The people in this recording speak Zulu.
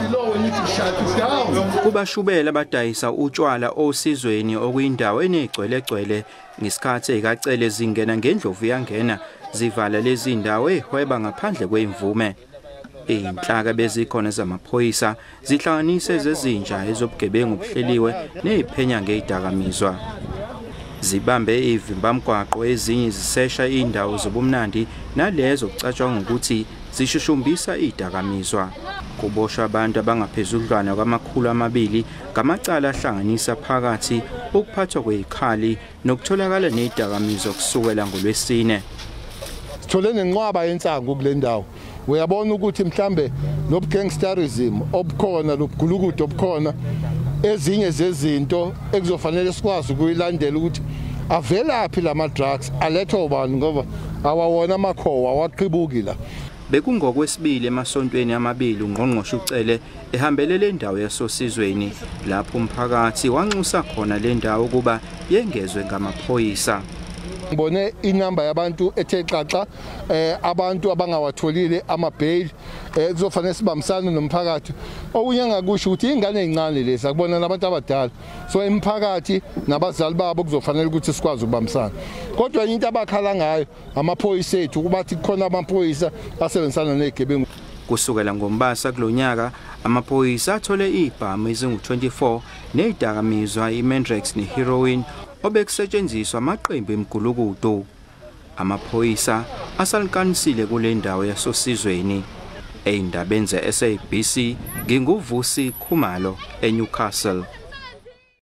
Below, we need to shut it down. Kubashubela abadayisa utshwala Osizweni, okuyindawo enegcwelegcwele, ngesikhathi ezikaCele zingena ngendlovu yangena zivala lezi ndawo ehweba ngaphandle kwemvume. Izinhlaka bezikhona zamaphoyisa zihlanganise zezinja, ezobugebengu obuhleliwe neziphenya ngezidakamizwa. Zibambe ivimbamgwaqo, ezinye zisesha indawo zobumnandi nalezo kucatshangwa ukuthi zishushumbisa izidakamizwa. Kuboshwa abantu abangaphezudlwana kwama-200 ngamacala ahlanganisa phakathi ukuphathwa kwezikhali nokutholakala nezidakamizwa kusukela ngoLwesine. Sithole nenqwaba yensangu kule ndawo. Uyabona ukuthi mhlambe nobugangsterism obukhona, lobugulukudu obukhona, ezinye zezinto ekuzofanele sikwazi ukuyilandela ukuthi avelaphi lama drugs, alethwa ubani, ngoba awawona amakhowa, awaqhibuki la. Bekungokwesibili emasontweni amabili ungqongqoshe uCele ehambele le ndawo yasoSizweni, lapho umphakathi wanxusa khona le ndawo ukuba yengezwe ngamaphoyisa. Ngibone inamba yabantu ethe xaxa, abantu abangawatholile ama-bail. Kuzofanele sibambisane nomphakathi. Okunye engakusho ukuthi ingane ezincane lezi, akubona nabantu abadala, so imiphakathi nabazali babo kuzofanele ukuthi sikwazi ukubambisana. Kodwa into abakhala ngayo amaphoyisa ethu, kubathi kukhona amaphoyisa asebenzisana nezigebengu. Kusukela ngoMbasa kulonyaka, amaphoyisa athole izibhamu ezingu-24 nezidakamizwa iMandrax neheroin obekusetshenziswa amaqembu emigulukudu. Amaphoyisa asalikanisile kule ndawo yasoSizweni. Ey'ndabeni ze-SABC, nginguVusi Khumalo eNewcastle.